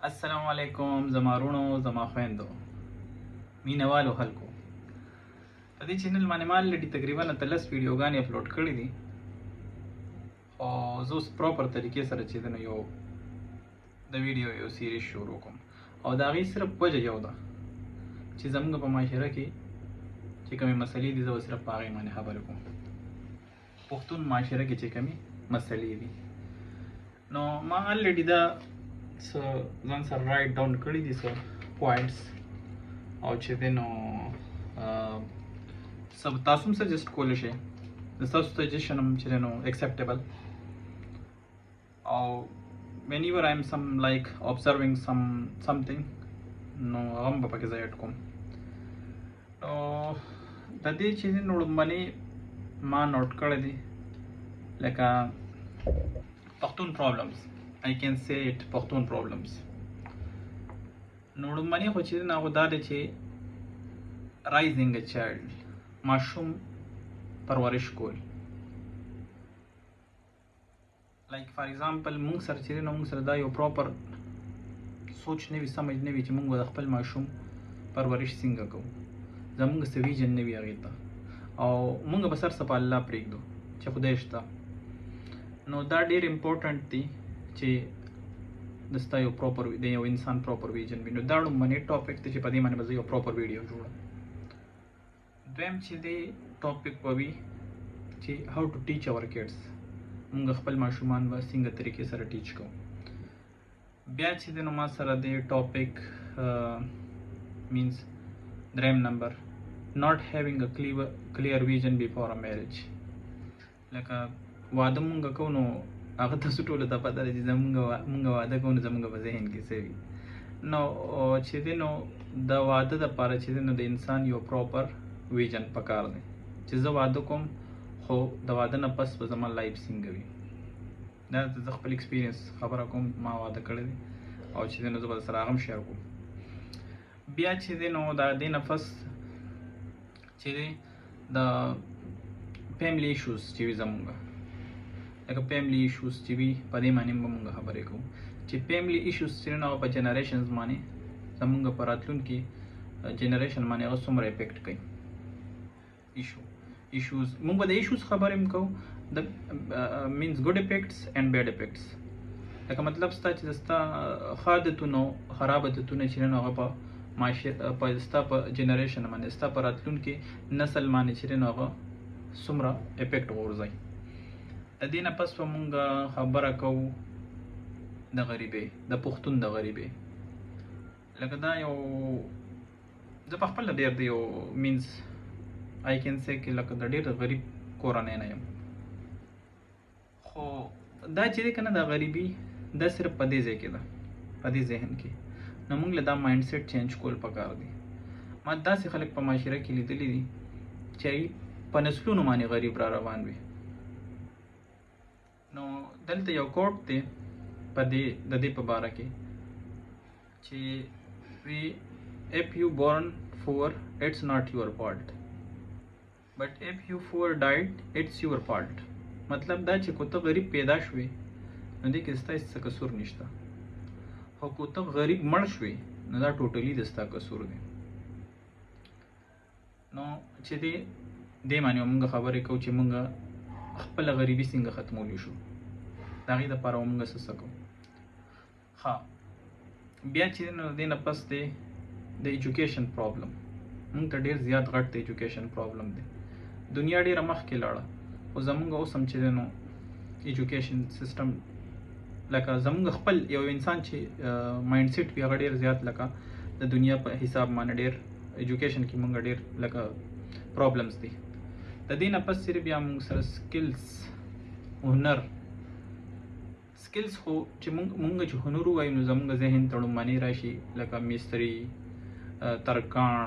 السلام علیکم زما وروڼو، زما خویندو، مینوالو خلکو. په دې چینل باندې ما already تقریبا 18 ویډیوګانې اپلوډ کړې دي، خو زه اوس proper طریقې سره چې دی نو یو د ویډیو یو series شروع کوم، او د هغې صرف وجه یو ده چې زموږ په معاشره کې چې کومې مسلې دي، زه به صرف په هغې باندې خبرې کوم. پښتون معاشره کې چې کومې مسلې دي، نو ما already دا څه ځان سره write down کړي دي، څه points، او چې دی نو څه تاسو هم suggest کولی شئ. د ستاسو suggestion هم چې دی نو acceptable، او whenever I'm some like observing some something، نو هغه هم به پکې زه add کوم. نو د دې چې دی نو لومړنی ما note کړی دی لکه پښتون problems، I can say it Pakhtun problems. نو لومړنی خو چې دی نو هغه دا دی چې raising a child، ماشوم پرورش کول. Like for example، مونږ سره چې دی نو مونږ سره دا یو proper سوچ نه وي، سمجھ نه وي چې مونږ به د خپل ماشوم پرورش څنګه کوو. زمونږ څه vision نه وي هغې ته، او مونږ به سر څه په الله پرېږدو چې خدای شته. نو دا ډیر important دی چې د ستا یو proper، د یو انسان proper vision وي. نو دا لومړنی topic دی چې په دې باندې به زه یو proper video جوړم. دویم چې دی topic به وي چې how to teach our kids، مونږ خپل ماشومان به څنګه طریقې سره teach کوو. بیا چې دی نو ما سره دی topic means دریم number، not having a clear vision before a marriage. لکه واده مونږ کوو، نو هغه تاسو ټولو ته پته ده چې زمونږ مونږ واده کوو نو زمونږ په ذهن کې څه وي. نو چې دی نو د واده دپاره چې دی نو د انسان یو proper vision پکار دی چې زه واده کوم، خو د واده نه پس به زما life څنګه وي. دا زه خپل experience خبره کوم، ما واده کړی دی او چې دی نو زه به سره هغه هم share کوم. بیا چې دی نو د دې نه پس چې دی د family issues چې وي زمونږ، لکه family issues چې وي، په دې باندې به مونږ خبرې کوو چې family issues چې نو په generations باندې، زمونږ په راتلونکي generation باندې هغه څومره effect کوي. Issues، مونږ به د issues خبرې هم کوو، د means good effects and bad effects. لکه مطلب ستا چې ستا ښه عادتونه، خراب عادتونه چې نو هغه په معاشر په ستا په generation باندې، ستا په راتلونکي نسل باندې چې نو هغه څومره effect غورځوي. د دې نه پس به مونږ خبره کوو د غریبۍ، د پښتون د غریبۍ. لکه دا یو زه په خپله ډېر د یو means I can say کې لکه د ډېر غریب کورنۍ نه یم، خو دا چې دی که نه دا غریبي دا صرف په دې ځای کې ده، په دې ذهن کې. نو موږ له دا mindset change کول پکار دي. ما داسې خلک په معاشره کې لیدلي دي چې هغوی په نسلونو باندې غریب را روان وي. نو دلته یو quote دی په دې د دې په باره کې چې وی if you born poor، it's not your fault، but if you poor died، it's your fault. مطلب دا چې که ته غریب پیدا شوې نو دې کې ستا هېڅ څه قصور نشته، خو که ته غریب مړ شوې نو دا totally د ستا قصور دی. نو چې دې دې باندې مونږ خبرې کوو چې مونږ خپله غریبي څنګه ختمولی شو، د هغې دپاره به مونږ څه څه کوو. ښه، بیا چې نو دې نه پس دی د education problem. مونږ ته ډېر زیات غټ د education problem دی. دنیا ډېره مخکې لاړه، خو زمونږ اوس هم چې دی نو education system، لکه زمونږ خپل یو انسان چې mindset وي هغه ډېر زیات لکه د دنیا په حساب باندې ډېر education کې مونږ ډېر لکه problems دي. د دې نه پس صرف بیا مونږ سره skills، هنر، skills. خو چې مونږ چې هنر ووایو نو زمونږ ذهن ته ړومبنی راشي لکه مستري، ترکاڼ،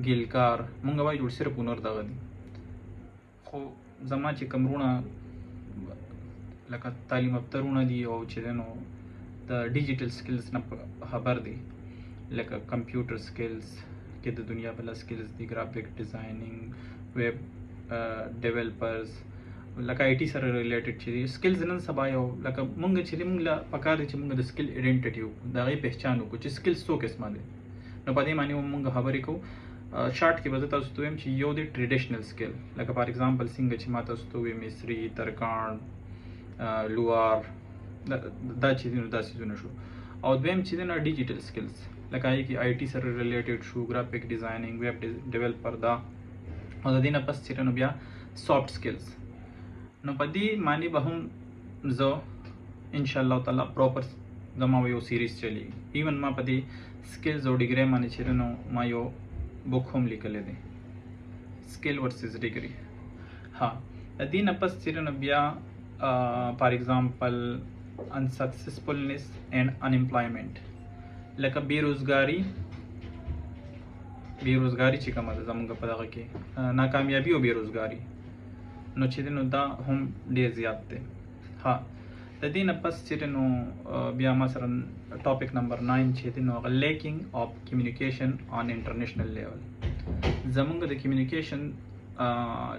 ګلکار. مونږ وایو جوړ صرف هنر دغه دي، خو زما چې کوم وروڼه لکه تعلیم یافته وروڼه دي او چې دی نو د digital skills نه خبر دي، لکه computer skills کې د دنیا بل skills دي، graphic designing، web developers لکه آی ټي سره ریلیټډ چې دي سکلز نن سبا یو لکه مونږ چې دی، مونږ له پکار دي چې مونږ د سکل ایډنټیټي وکړو، د هغې پهچان وکړو چې سکلز څو قسمه دي. نو په دې معنی مونږ خبرې کوو. شارټ کې به زه تاسو ته ووایم چې یو دی ټریډیشنل سکل، لکه فار اگزامپل څنګه چې ما تاسو ته وویل مصري، ترکاڼ، لوار، دا چې دي نو دا څیزونه شو. او دویم چې دی نو ډیجیټل سکلز، لکه هغې کې آی ټي سره ریلیټډ شو، ګرافیک ډیزاینینګ، ویب ډیولپر دا. او د دې نه پس چې نو بیا سافټ سکلز. نو په دې معنی به هم زه ان شاء الله تعالی پراپر زما یو سیریز چلیږي. ایون ما په دې سکلز او ډیګري باندې چې نو ما یو بوک هم لیکلی دی، سکل ورسز ډیګري. ها، د دې نه پس چې نو بیا فار اگزامپل unsuccessfulness and unemployment، لکه بیروزګاری، بیروزګاری چې کومه ده زمونږ په دغه کې، ناکامیابي او بیروزګاری، نو چې دی نو دا هم ډیر زیات دی. ها، د دې نه پس چې دی نو بیا مثلا ټاپک نمبر 9 چې دی نو هغه lacking of communication on international level. زمونږ د کمیونیکیشن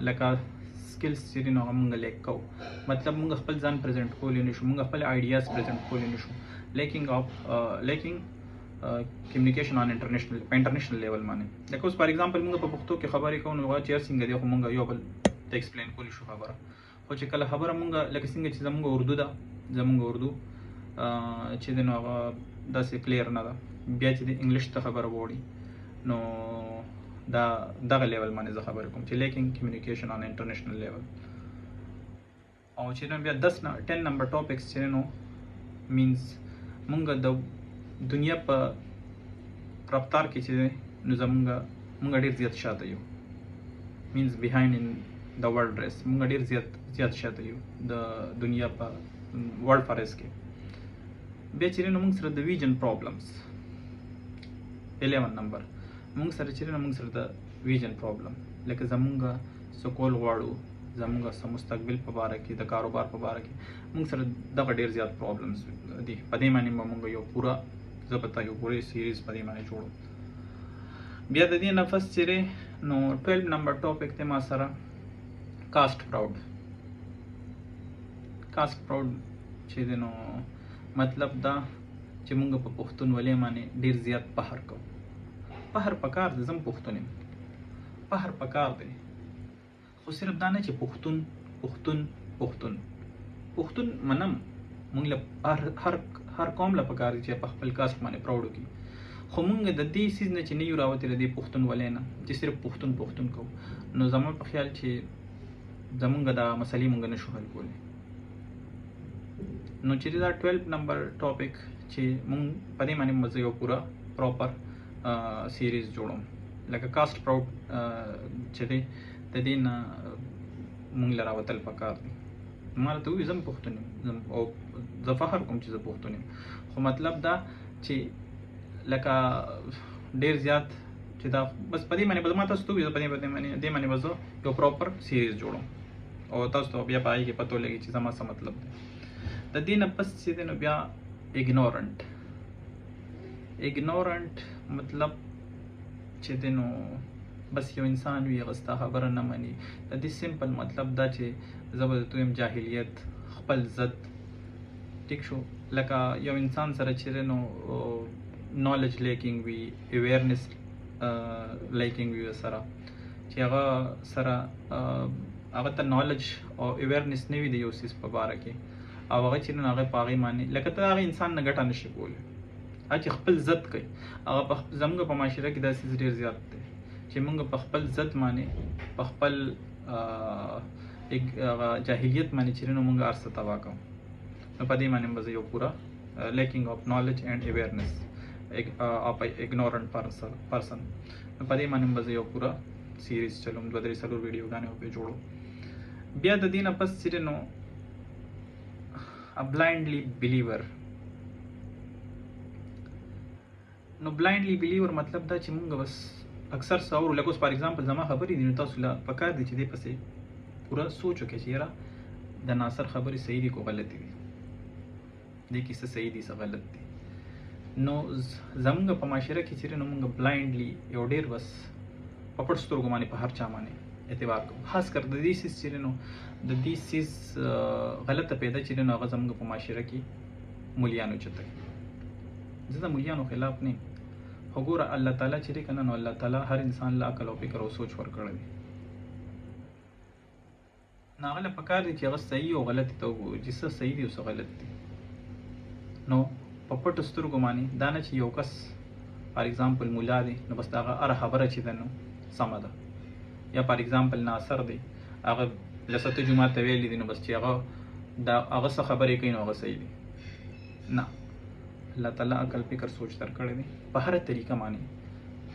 لکه سکلز چې دی نو هغه مونږ لیک کوو، مطلب مونږ خپل ځان پریزنټ کولی نشو، مونږ خپل آیډیاز پریزنټ کولی نشو. Lacking communication on international، په انټرنیشنل لیول باندې. لکه اوس فار اگزامپل مونږ په پښتو کې خبرې کوو نو هغه چې هر څنګه دی خو مونږ یو بل ته ایکسپلین کولی شو خبره. خو چې کله خبره مونږ لکه څنګه چې زمونږ اردو ده، زمونږ اردو چې دی نو هغه داسې کلیر نه ده، بیا چې د انګلیش ته خبره وړي، نو دا دغه لیول باندې زه خبرې کوم چې lacking communication on international level. او چې نو بیا 10 نه 10 نمبر ټاپکس چې نو مینز مونږ د دنیا په رفتار کې چې نو مونږ ډیر زیات شاته یو، means behind in the world race، مونږ ډیر زیات زیات شاته یو د دنیا په ورلډ ریس کې. بیا چې نو مونږ سره د ویژن پرابلمز، 11 نمبر، مونږ سره چې نو مونږ سره د ویژن پرابلم، لکه زمونږ څه کول غواړو، زمونږ څه مستقبل په باره کې، د کاروبار په باره کې مونږ سره دغه ډیر زیات پرابلمز دي. په دې معنی به مونږ یو پوره، زه به تا یو پوره سیریز په دې معنی جوړو. بیا د دې نه پس چې نو 12 نمبر ټاپک دی ما سره کاست پراود. کاست پراود چې دی نو مطلب دا چې مونږ په پښتونولۍ باندې ډیر زیات فخر کوو. فخر پکار دی، زه هم پښتون یم، فخر پکار دی، خو صرف دا نه چې پښتون پښتون پښتون پښتون منم. مونږ له هر هر هر قوم له پکار دی چې په خپل کاست باندې پراود وکړي، خو مونږ د دې څیز نه چې نه یو راوتي، د دې پښتونولۍ نه چې صرف پښتون پښتون کوو، نو زما په خیال چې زمونږ دا مسلې مونږ نشو حل کولی. نو چې دا 12 نمبر ټاپک چې مونږ په دې باندې زه یو پوره پراپر سیریز جوړوم، لکه کاست پراود چې دی، د دې نه مونږ له راوتل پکار دي. ما راته ووایي زه هم پښتون یم او زه فخر کوم چې زه پښتون یم، خو مطلب دا چې لکه ډیر زیات چې دا بس په دې باندې به ما تاسو ته ووایي، زه په دې باندې به زه یو پراپر سیریز جوړوم او تاسو ته بیا په هغې کې پته ولګي چې زما څه مطلب دی. د دې نه پس چې دی نو بیا اګنورنټ. اګنورنټ مطلب چې دی نو بس یو انسان وي، هغه ستا خبره نه مني. د دې سمپل مطلب دا چې زه به درته ووایم جاهلیت، خپل ضد، ټیک شو؟ لکه یو انسان سره چې دی نو نالج لیکینګ وي، اویرنس لیکینګ وي سره، چې هغه سره هغه ته نالج او اویرنس نه وي د یو څیز په باره کې، او هغه چې نو هغه په هغې باندې لکه ته هغه انسان نه ګټه نشي کولی، هغه چې خپل ضد کوي. هغه په زمونږ په معاشره کې دا څیز ډېر زیات دی چې مونږ په خپل ضد باندې، په خپل هغه جاهلیت باندې چې نو مونږ هر څه تباه کوو. نو په دې باندې به زه یو پوره lacking of knowledge and awareness of ignorant person، نو په دې باندې به زه یو پوره سیریز چلوم، دوه درې څلور ویډیوګانې به پرې جوړوم. بیا د دې نه پس چې نو a blindly believer. نو بلایندلی بلیور مطلب دا چې مونږ بس اکثر څه اورو، لکه اوس فار اگزامپل زما خبرې دي، نو تاسو له پکار دي چې دې پسې پوره سوچ وکړئ چې یاره د ناصر خبرې صحیح دي کو غلطې دي، دې کې څه صحیح دي څه غلط دي. نو زمونږ په معاشره کې چې نو مونږ بلایندلی یو ډېر بس په پټ سترګو باندې په هر چا باندې اعتبار کوو. خاص کر د دې څیز چې دی نو د دې څیز غلطه پیدا چې دی نو هغه زموږ په معاشره کې مولیانو چته. زه د مولیانو خلاف نه یم، خو ګوره الله تعالی چې دی که نه نو الله تعالی هر انسان له عقل او فکر او سوچ ورکړی دی. نو هغه له پکار دي چې هغه صحیح او غلط ته وګوري چې څه صحیح دي او څه غلط دي. نو په پټو سترګو باندې دا نه چې یو کس فار اگزامپل مولا دی نو بس د هغه هره خبره چې ده نو سمه ده، یا فار اگزامپل ناصر دی هغه لسته جومات ته ویلي دي نو بس چې هغه دا هغه څه خبرې کوي نو هغه صحیح دي. نه، الله تعالی عقل فکر سوچ درکړی دی، په هره طریقه باندې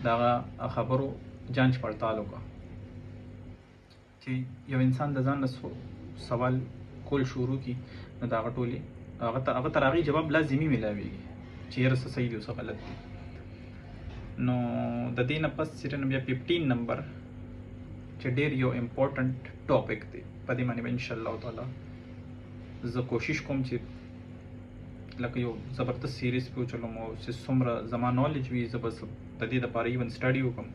د هغه خبرو جانچ پړتال وکړه. چې یو انسان د ځان نه سوال کول شروع کړي نو د هغه ټولې هغه ته هغه تر هغې جواب لازمي میلاویږي چې یاره څه صحیح دي او څه غلط دي. نو د دې نه پس چې نو بیا 15 نمبر چې ډېر یو امپورټنټ ټاپک دی، په دې باندې به انشاءالله تعالی زه کوشش کوم چې لکه یو زبردست سیریز پې وچلوم او چې څومره زما نالج وي زه به د دې دپاره ایون سټډي وکړم.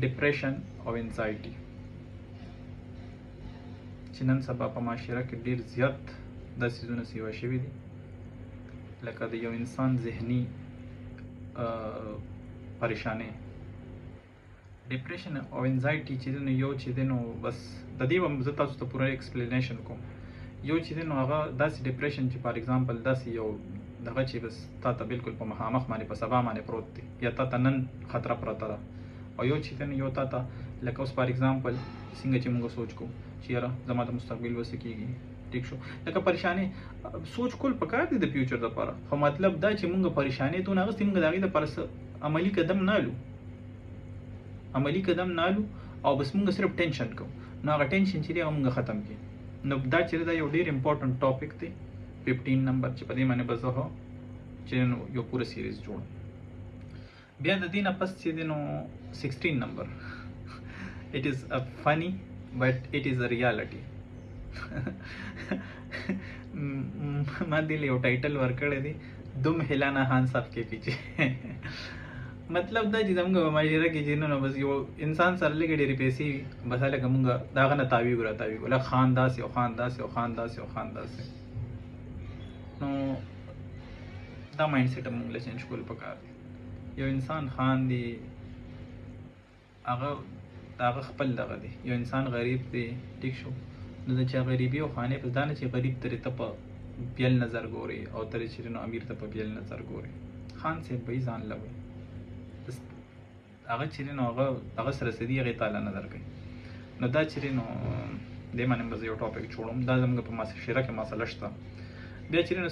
ډپریشن او انزایټي چې نن سبا په معاشره کې ډېر زیات دا څیزونه سیوا شوي دي، لکه د یو انسان ذهني پریشانۍ، ډپریشن او انزایټي چې دی نو یو چې دی نو بس د دې به زه تاسو ته پوره ایکسپلینیشن کوم. یو چې دی نو هغه داسې ډپریشن چې فار اگزامپل داسې یو دغه چې بس تا ته بالکل په مخامخ باندې په سبا باندې پروت دی یا تا ته نن خطره پرته ده، او یو چې دی نو یو تا ته لکه اوس فار اگزامپل څنګه چې موږ سوچ کوو چې یاره زما د مستقبل به څه کېږي، ټیک شو، لکه پریشانې سوچ کول پکار دي د فیوچر دپاره، خو مطلب دا چې موږ پریشانې دونه اخیستې موږ د هغې دپاره څه عملي قدم نه الو، عملي قدم نه الو او بس موږ صرف ټینشن کوو، نو هغه ټینشن چې دی هغه موږ ختم کړي. نو دا چې دا یو ډېر امپورټنټ ټاپک دی 15 نمبر چې په دې باندې به زه چې نو یو پوره سیریز جوړم. بیا د دې نه پس چې دی نو 16 نمبر، it is a funny but it is a reality. ما دې له یو ټایټل ورکړی دی، دم هلانا خان صاحب کې پیچه. مطلب دا چې زموږ په معاشره کې چې نو بس یو انسان سره لږې ډېرې پیسې وي بس هلکه موږ د هغه نه تاویږو را تاویږو، لکه خان داسې او خان داسې او خان داسې او خان داسې. نو دا مایند سیټ هم موږ له چینج کول پکار دی. یو انسان خان دی هغه د هغه خپل دغه دی، یو انسان غریب دی، ټیک شو، نو د چا غریبي او خانې پس دا نه چې غریب ترې ته په بیل نظر ګوري او ترې چې نو امیر ته په بیل نظر ګوري. خان صاحب به یې ځان له وایي بس هغه چې نو هغه هغه سره څه دي هغې ته الله نظر کوي. نو دا چې نو دې باندې به زه یو ټاپک جوړوم، دا زموږ په معاشره کې مسله شته. بیا چې نو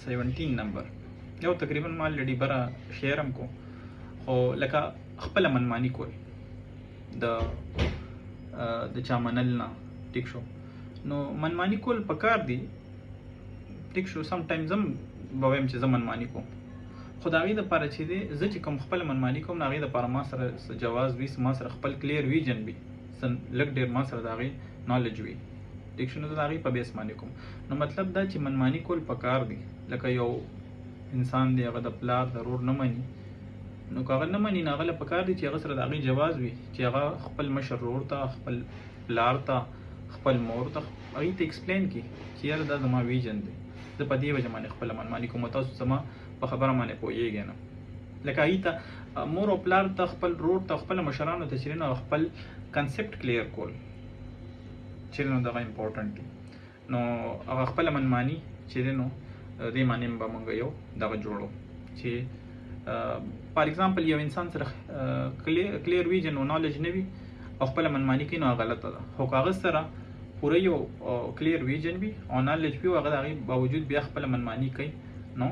17 نمبر یو تقریبا ما لډي بره شعر هم کو، خو لکه خپله منماني کول د د چا منل نه، ټیک شو. نو منماني کول پکار دي، ټیک شو. سم ټایمز هم به وایم چې زه منماني کوم، خو د هغې دپاره چې دی زه چې کوم خپله منماني کوم نو هغې دپاره ما سره څه جواز وي، ما سره خپل کلیر ویژن وي، څه لږ ډېر ما سره د هغې نالج وي، ټیک شو. نو زه د هغې په بیس باندې کوم. نو مطلب دا چې منماني کول پکار دي. لکه یو انسان دی هغه د پلار د ورور نه مني، نو که هغه نه مني نو هغه له پکار دي چې هغه سره د هغې جواز وي چې هغه خپل مشر ورور ته، خپل پلار ته، خپل مور ته هغې ته ایکسپلین کړي چې یاره دا زما ویژن دی، زه په دې وجه باندې خپله منماني کوم، تاسو زما په خبره باندې پوهېږئ نه. لکه هغې ته مور او پلار ته، خپل ورور ته، خپل مشرانو ته چې نو خپل کنسپټ کلیر کول چې نو دغه امپورټنټ دی. نو هغه خپله منماني چې دی نو دې معنی به مونږ یو دغه جوړو چې فار اگزامپل یو انسان سره کلیر ویژن او نالج نه وي او خپله منماني کوي نو هغه غلطه ده، خو که هغه سره پوره یو کلیر ویژن وي او نالج وي او هغه د هغې باوجود بیا خپله منماني کوي نو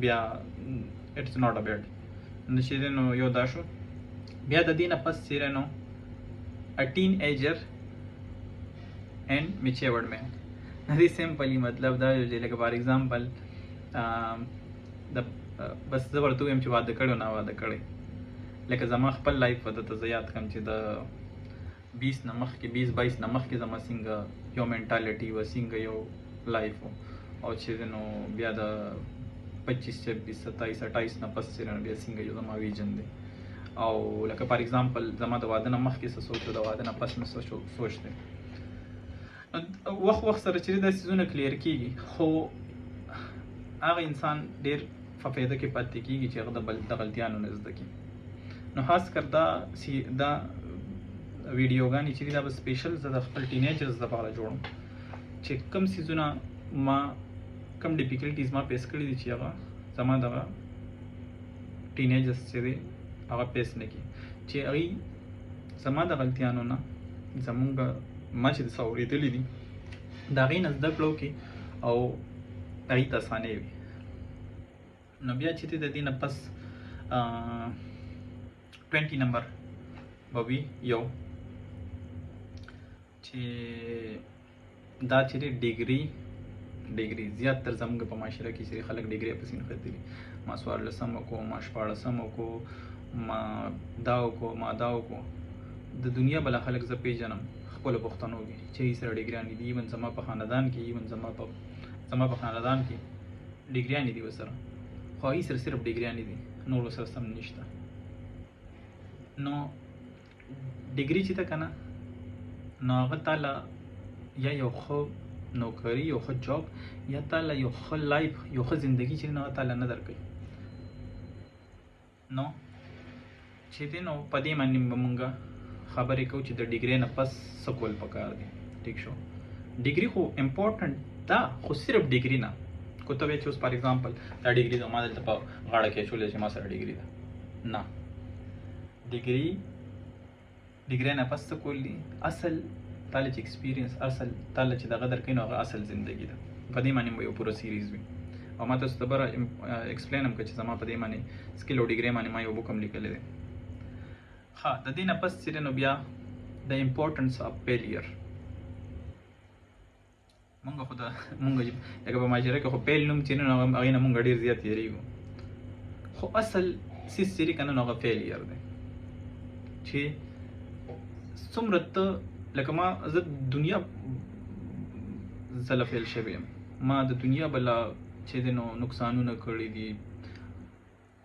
بیا اټس ناټ ا بیډ. نو چې دی نو یو دا شو. بیا د دې نه پس چې دی نو ا ټین ایجر اینډ میچیورډ مین. د دې سمپلی مطلب دا دی چې لکه فار اگزامپل د بس زه ورته ووایم چې واده کړی او نه واده کړی، لکه زما خپل لایف به درته زه یاد کړم چې د 20 نه مخکې، 20 22 نه مخکې زما څنګه یو منټالټي وه، څنګه یو لایف و، او چې دی نو بیا د 25 26 27 28 نه پس چې دی نو بیا څنګه یو زما ویژن دی. او لکه فار ایگزامپل زما د واده نه مخکې څه سوچ، د واده نه پس مې څه سوچ دی. وخت وخت سره چې دا څیزونه clear کیږي، خو هغه انسان ډیر په فایده کې پاتې کیږي چې هغه د بل د غلطیانو نه زده کړي. نو خاص کر دا دا ویډیوګانې چې دا به special زه د خپل teenagers لپاره جوړوم چې کوم څیزونه ما، کوم difficulties ما face کړي دي چې هغه زما دغه teenagers چې دی هغه face نه کړي، چې هغوی زما د غلطیانو نه، زمونږ ما چې څه اورېدلي دي د هغې نه زده کړه وکړي او هغوی ته اسانۍ وي. نو بیا چې دی د دې نه پس 20 نمبر به وي یو چې دا چې دی ډیګري زیات تر زمونږ په معاشره کې چې خلک ډیګري پسې نښتي دي. ما 14 وکړو، ما 16 وکړو، ما دا وکړو، ما دا وکړو. د دنیا بلا خلک زه پېژنم خپلو پښتنو کې چې هغوی سره ډیګریانې دي. even زما په خاندان کې، even زما په خاندان کې ډیګریانې دي ورسره، خو هغوی سره صرف ډیګریانې دي، نور ورسره سم نشته. نو ډیګري چې ده که نه، نو هغه تا له یا یو ښه نوکري، یو ښه job، یا تا له یو ښه life، یو ښه زندګي چې نو هغه تا له نه درکوي. نو چې دی نو په دې باندې به مونږ خبرې کوو چې د ډیګري نه پس څه کول پکار دي. ټیک شو، ډیګري خو important ده، خو صرف ډیګري نه. که ته وایې چې اوس for example دا ډیګري ده، ما دلته په غاړه کې اچولې چې ما سره ډیګري ده، نه، ډیګري نه پس څه کول دي؟ اصل تاله چې experience، اصل تاله چې دغه درکوي نو هغه اصل زندګي ده. په دې باندې به یو پوره series وي او ما تاسو ته بره explain هم کړه چې زما په دې باندې skill او ډیګري باندې ما یو book هم لیکلی دی. ښه، د دې نه پس چې دی نو بیا د importance of failure. مونږ خو د مونږ لکه په معاشره کې خو fail نوم چې نو هغې نه مونږ ډېر زیات یریږو، خو اصل څیز چې دی که نه نو هغه failure دی. چې څومره ته لکه ما زه دنیا ځله fail شوی یم، ما د دنیا بله چې دی نو نقصانونه کړي دي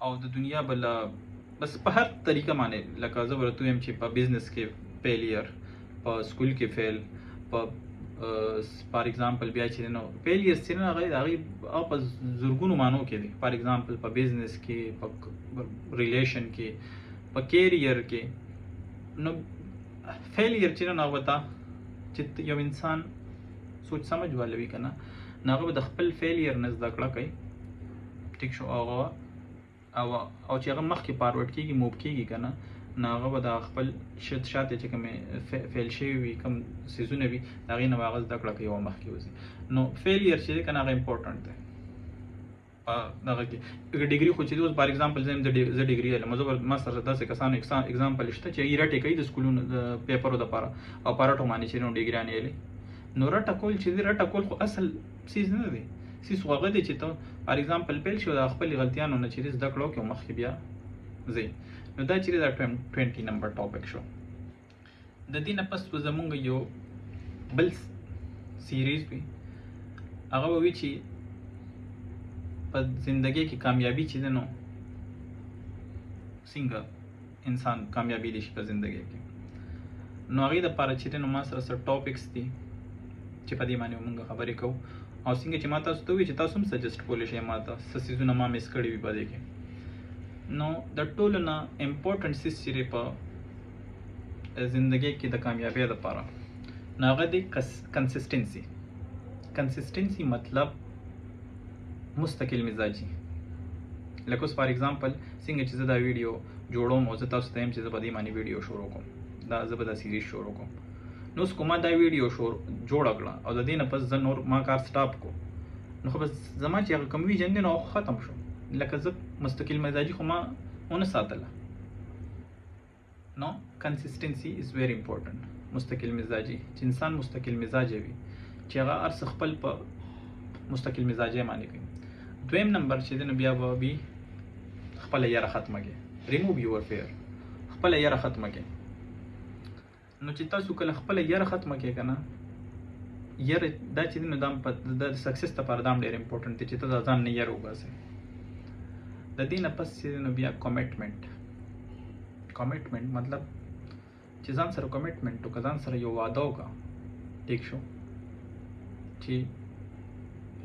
او د دنیا بله بس په هر طریقه باندې، لکه زه ورته ووایم چې په business کې failure، په school کې fail، په for example بیا چې نو failure چې نه هغه هغې هغه په زرګونو معنو کې دی. for example په business کې، په relation کې، په career کې. نو failure چې نه هغه ته چې یو انسان سوچ سمجھ والا وي که نه، نو هغه به د خپل failure نه زده کړه کوي. ټیک شو، هغه او او چې هغه مخکې forward کېږي، move کېږي که نه، نو هغه به د خپل شاته چې کوم fail شوي وي، کوم څیزونه وي، د هغې نه به هغه زده کړه کوي او مخکې وځي. نو failure چې دی که نه هغه important دی په دغه کې. ډیګري خو چې دی اوس for example زه زه ډیګري لرم، زه ما سره داسې کسانو example شته چې هغوی رټې کوي د سکولونو د پیپرو دپاره او په رټو باندې چې نو ډیګریانې یې. نو رټه کول چې دی، رټه کول خو اصل څیز نه دی. څیز خو هغه دی چې ته for example fail شې او د خپلې غلطیانو نه چې دی زده کړه وکړې او مخکې بیا ځې. نو دا چې دی دا 20 نمبر topic شو. د دې نه پس به زمونږ یو بل series وي، هغه به وي چې په زندګۍ کې کامیابي چې ده نو څنګه انسان کامیابي دی شي په زندګۍ کې. نو هغې دپاره چې دی نو ما سره څه topics دي چې په دې باندې مونږ خبرې کوو. او څنګه چې ما تاسو ته وویل چې تاسو هم suggest کولی شئ ما ته څه څیزونه ما miss کړي وي په دې کې. نو د ټولو نه important څیز چې دی په زندګۍ کې د کامیابۍ دپاره، نو هغه دی consistency. consistency مطلب مستقل مزاجي. لکه اوس for example څنګه چې زه دا ویډیو جوړوم او زه تاسو ته وایم چې زه په دې باندې ویډیو شروع کوم، دا زه به دا series شروع کوم. نو اوس که ما دا ویډیو جوړه کړه او د دې نه پس زه نور ما کار stop کو، نو خو بس زما چې هغه کوم vision دی نو هغه ختم شو. لکه زه مستقل مزاجي خو ما ونه ساتله. نو consistency is very important. مستقل مزاجي چې انسان مستقل مزاجه وي، چې هغه هر څه خپل په مستقل مزاجي باندې کوي. دویم نمبر چې دی نو بیا به وي خپله یره ختمه کړي، ریموو یور فیر، خپله یره ختمه کړي. نو چې تاسو کله خپله یره ختمه کړئ که نه، یره دا چې دی نو دا هم د success لپاره دا هم ډېر important دی چې ته د ځان نه یره وباسې. د دې نه پس چې دی نو بیا commitment. کمیټمنټ مطلب چې ځان سره کمیټمنټ وکړه، ځان سره یو وعده وکړه، ټیک شو، چې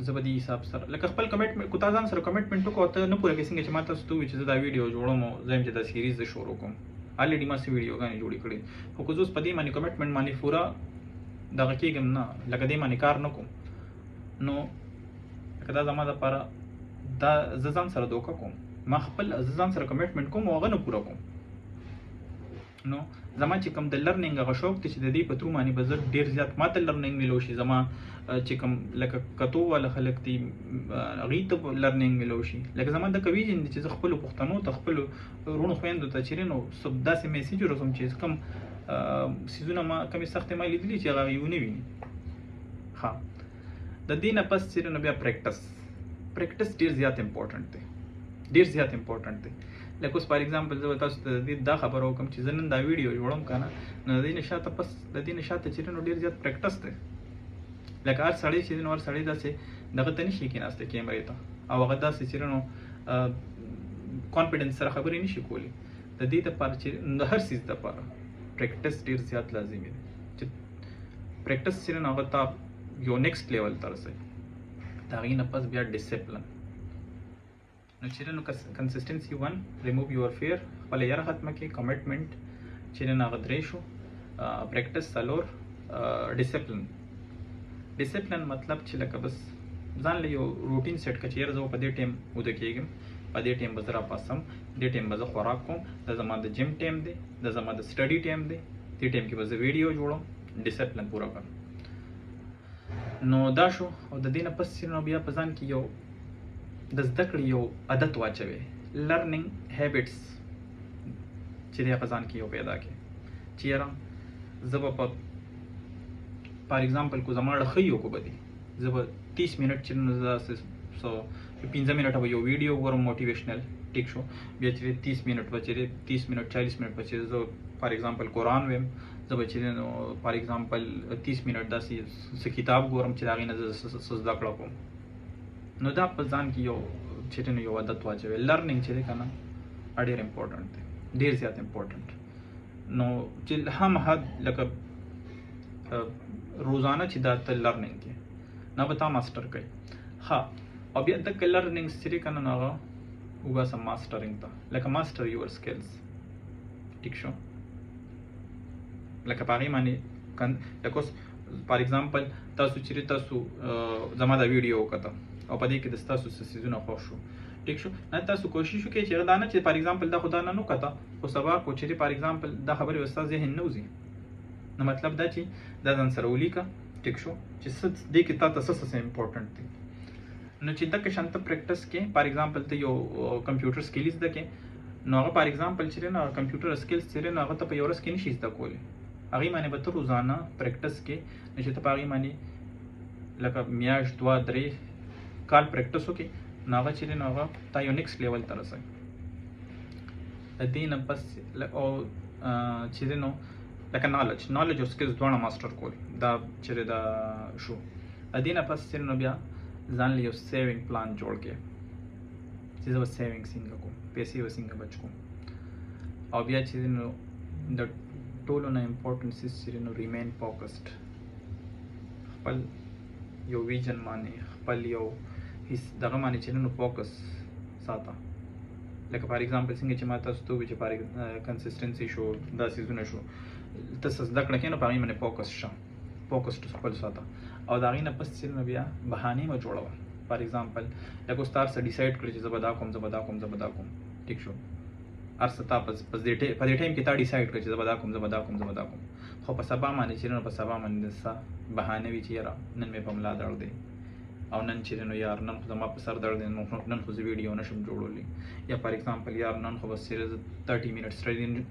زه به دې حساب سره لکه خپل کمیټمنټ کو، تا ځان سره کمیټمنټ وکړه ته نه پوره کې. څنګه چې ما تاسو ته وویل چې زه دا ویډیو جوړوم، زه یم چې دا سیریز زه شروع کوم، الریډي ما څه ویډیوګانې جوړې کړې، خو که زه اوس په دې باندې کمیټمنټ باندې پوره دغه کېږم نه، لکه دې باندې کار نه کوم، نو لکه دا زما دپاره دا زه ځان سره دوکه کوم. ما خپل زه ځان سره کمیټمنټ کوم او هغه نه پوره کوم. نو زما چې کوم د لرننګ هغه شوق دی چې د دې په ترو باندې به زه ډېر زیات ما ته لرننګ میلو شي، زما چې کوم لکه کتو والا خلک دي هغوی ته لرننګ میلو شي، لکه زما دغه ویژن دی چې زه خپلو پښتنو ته، خپلو وروڼو خویندو ته چېرې نو څه داسې میسج ورسوم چې کوم څیزونه ما کومې سختې ما لیدلي چې هغه هغوی ونه ویني. ښه، د دې نه پس چې نو بیا پریکټس، پریکټس ډېر زیات امپورټنټ دی، ډېر زیات امپورټنټ دی. لکه اوس فار اګزامپل زه به تاسو ته د دې دا خبره وکړم چې زه نن دا ویډیو جوړوم که نه، نو د دې نه شاته پس د دې نه شاته چې نو ډېر زیات پریکټس دی. لکه هر سړی چې نو هر سړی داسې دغه ته نشي کېناستی کیمرې ته، او هغه داسې چې نو کانفیډنس سره خبرې نشي کولی. د دې دپاره چې د هر څیز دپاره پریکټس ډېر زیات لازمي دی، چې پریکټس چې نو هغه تا یو نیکسټ لیول ته رسوي. د هغې نه پس بیا ډسپلن. نو چې نو کنسسټنسي 1، ریموو یور فیر، خپله یره ختمه کړې، کمیټمنټ چې نن هغه 3 شو، پریکټس 4، ډسپلن. ډسپلن مطلب چې لکه بس ځان له یو روټین سیټ کړه چې یاره زه به په دې ټایم وده کېږم، په دې ټایم به زه راپاڅم، دې ټایم به زه خوراک کوم، دا زما د جیم ټایم دی، دا زما د سټډي ټایم دی، دې ټایم کې به زه ویډیو جوړوم، ډسپلن پوره کړم. نو دا شو. او د دې نه پس چې نو بیا په ځان کې یو د زده کړې یو عادت واچوي، لرننګ هیبټس چې دی په ځان کې یو پیدا کړي چې یاره زه به په فار اګزامپل کو زما ښه یو کو به دي، زه به 30 منټ چې نو زه داسې څه 5 منټه به یو ویډیو وګورم موټیویشنل، ټیک شو، بیا چې 30 منټ به چې 30 منټ 40 منټ به چې زه فار اګزامپل قرآن ویم، زه به چې نو فار اګزامپل 30 منټ داسې څه کتاب ګورم چې د هغې نه زه څه زده کړه کوم. نو دا په ځان کې یو چې نو یو عادت واچوي. لرننګ چې دی که نه ډېر امپورټنټ دی، ډېر زیات امپورټنټ. نو چې هم حد لکه روزانه چې دا ته لرننګ کې نه به تا ماستر کوي. ښه، او بیا دغه لرننګ چې دی که نه نو هغه وباسه ماسترینګ ته، لکه ماستر یور سکلز، ټیک شو، لکه په هغې باندې لکه اوس فار اګزامپل تاسو چیرې تاسو زما دا ویډیو وکته او په دې کې د ستاسو څه څیزونه خوښ شو، ټیک شو، نه تاسو کوشش وکړئ چې دا نه چې فار اګزامپل دا خو دا نه نو کته، خو سبا کو چیرې فار اګزامپل دا خبرې به ستا ذهن نه وځي، نو مطلب دا چې دا ځان سره ولیکه، ټیک شو، چې څه دې کې تا ته څه څه امپورټنټ دي. نو چې دغه شان ته پریکټس کې فار اګزامپل ته یو کمپیوټر سکیل زده کې، نو هغه فار اګزامپل چې نه کمپیوټر سکیلز چې نه هغه ته په یو ورځ کې نشي زده کولی، هغې باندې به ته روزانه پریکټس کې، نو چې ته په هغې باندې لکه میاشت 2 3 کال پریکټس وکړې، نو هغه چې دی نو هغه تا یو نیکسټ لیول ته رسوي. د دې نه پس او چې دی نو لکه نالج، نالج او سکلز دواړه ماستر کول، دا چې دی دا شو. د دې نه پس چې نو بیا ځان له یو سیوینګ پلان جوړ کړې چې زه به سیوینګ څنګه کوم، پیسې به څنګه بچ کوم. او بیا چې دی نو د ټولو نه امپورټنټ څیز چې دی نو ریمین فوکسډ، خپل یو ویژن باندې، خپل یو هیڅ دغه باندې چې نو فوکس ساته. لکه فار اګزامپل څنګه چې ما تاسو ته وویل چې فار کنسسټنسي شو، دا څیزونه شو، ته څه زده کړه کوې نو په هغې باندې فوکس شه، فوکس خپل ساته. او د هغې نه پس چې نو بیا بهانې مه جوړوه. فار اګزامپل لکه اوس تا هر څه ډیسایډ کړي چې زه به دا کوم، زه به دا کوم، زه به دا کوم، ټیک شو، هر څه تا په دې ټایم کې تا ډیسایډ کړ چې زه به دا کوم، زه به دا کوم، زه به دا کوم، خو په سبا باندې چې نو په سبا باندې څه بهانه وي چې یاره نن مې په ملا درد دی، او نن چې نو یار نن خو زما په سر درد دی، نن خو زه ویډیو نشم جوړولی، یا فار اګزامپل یار نن خو بس چې زه 30 منټ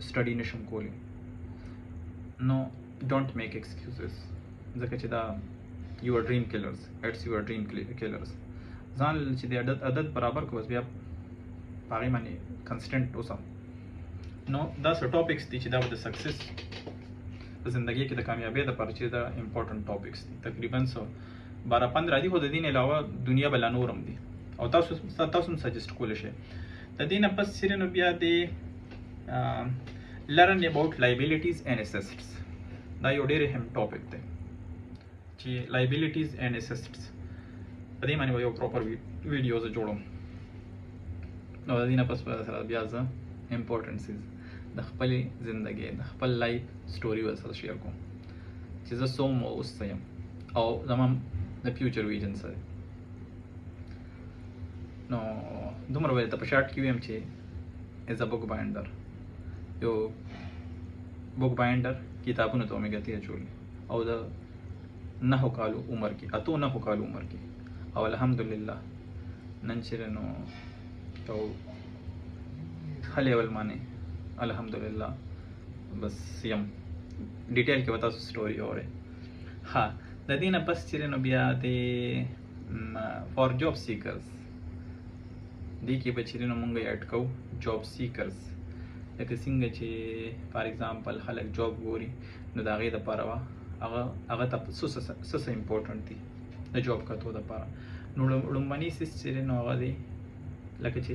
سټډي نشم کولی. نو ډونټ میک ایکسکیوزز، ځکه چې دا یور ډریم کیلرز، اټس یور ډریم کیلرز. ځان چې د عادت برابر کړو، بس بیا په هغې باندې کنسټنټ اوسه. نو دا څه ټاپکس دي چې دا به د سکسس په زندګۍ کې د کامیابۍ دپاره چې دا امپورټنټ ټاپکس دي. تقریبا څه 12 15 دي، خو د دې نه علاوه دنیا به لا نور هم دي، او تاسو هم سجست کولی شئ. د دې نه پس چې نو بیا د Learn about liabilities and assets. دا یو ډیر اهم ټاپک دی چې liabilities and assets، په دې باندې به یو پراپر ویډیو زه جوړوم. نو د دې نه پس به سره بیا زه امپورټنټ څیز د خپلې زندګۍ، د خپل life story ورسره share کوم چې زه څه وم او اوس څه یم او زما د future vision څه دی. نو دومره به درته په شارټ کې ویم چې as a book binder، یو book binder کتابونو ته مې ګتې اچولې او د 9 کالو عمر کې، 8 9 کالو عمر کې، او الحمدلله نن چې نو یو ښه level باندې الحمدلله بس یم. detail کې به تاسو story اورئ. ها، د دې نه پس چې نو بیا د for job seekers، دې کې به چې نو مونږ add کوو job seekers، لکه څنګه چې for example خلک job ګوري، نو د هغې دپاره به هغه ته څه څه important دي د job کتو دپاره. نو لومړنی څیز چې دی نو هغه دی لکه چې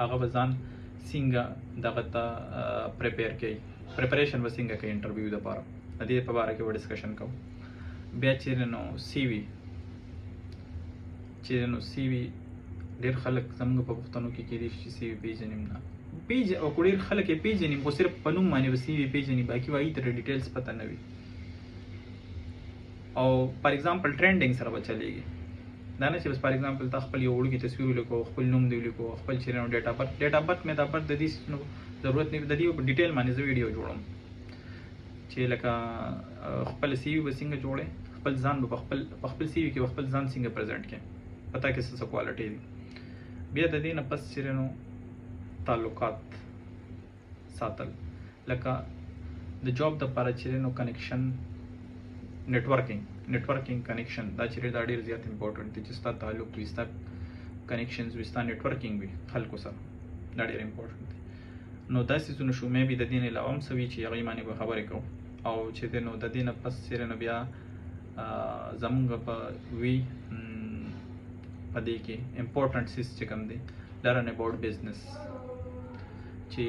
هغه به ځان څنګه دغه ته prepare کوي، preparation به څنګه کوي interview دپاره، د دې په باره کې به discussion کوو. بیا چې دی نو CV، چې دی نو CV، ډېر خلک زموږ په پښتنو کې کېدای شي چې CV پېژني نه او که ډېر خلک یې پېژني، خو صرف په نوم باندې به CV پېژني، باقي وایي تر details پته نه وي. او for example trending سره به چلېږي، دا نه چې بس for example تا خپل یو وړوکی تصویر ولیکو، خپل نوم دی ولیکو، خپل چې نو date of birth، date of birth مې د birth د دې څیزونو ضرورت نه. د دې په detail باندې زه ویډیو جوړوم چې لکه خپل CV به څنګه جوړې، خپل ځان به په خپل CV کې به خپل ځان څنګه present کړې، په تا کې څه څه quality دي. بیا د دې نه پس چې نو تعلقات ساتل، لکه د job د پاره چې نو connection، networking connection، دا چې دا ډیر زیات important دی چې ستا تعلق وي، ستا connections وي، ستا networking وي خلکو سره، دا ډیر important دی. نو دا څیزونه شو. maybe د دې نه علاوه هم څه وي چې هغې باندې به خبرې کوو. او چې دی نو د دې نه پس چې نو بیا زمونږ په وی په دې کې important څیز چې کوم دی، learn about business، چې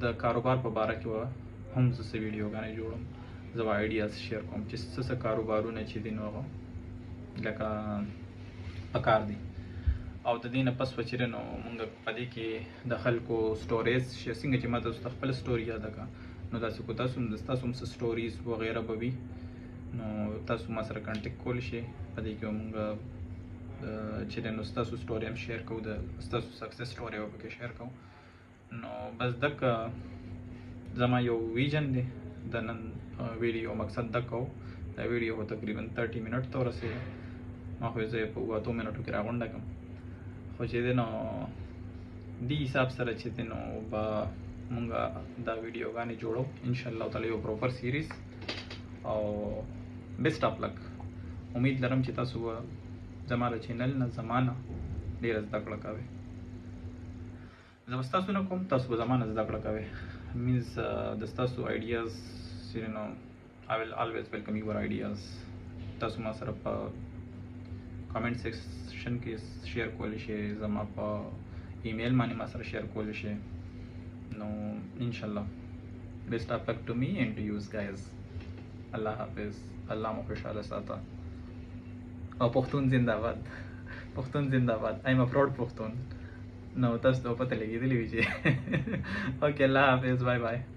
د کاروبار په باره کې به هم زه څه ویډیوګانې جوړوم، زه به ideas share کوم چې څه څه کاروبارونه چې دي نو هغه لکه پکار دي. او د دې نه پس به چې نو مونږ په دې کې د خلکو stories، څنګه چې ما تاسو ته خپله story یاده کړه، نو داسې کو تاسو هم ستاسو هم څه stories وغیره به وي، نو تاسو ما سره contact کولی شئ. په دې کې مونږ چې دی نو ستاسو story هم share کوو، د ستاسو success story به پکې share کوو. نو بس دغه زما یو vision دی. د نن ویډیو مقصد دغه و. دا ویډیو خو تقریبا 30 منټ ته ورسېده، ما خو یې زه په 7 8 منټو کې راغونډه کړم، خو چې دی نو دې حساب سره چې دی نو به مونږ دا ویډیوګانې جوړو ان شاء الله تعالی، یو proper series. او best of luck. امید لرم چې تاسو به زما د channel نه، زما نه ډېره زده کړه کوئ. زه به ستاسو نه کوم، تاسو به زما نه زده کړه کوئ، means د ستاسو ideas، I will always welcome your ideas. تاسو ما سره په comment section کې share کولی شئ، زما په ایمیل باندې ما سره share کولی شئ. نو ان شاء الله best of luck to me and to you guys. الله حافظ، الله مو خوشحاله ساته او پښتون زنده‌باد، پښتون زنده‌باد. I am a proud Pashtun. نو تاسو ته پته لګېدلې وي چې okay. الله حافظ، bye bye.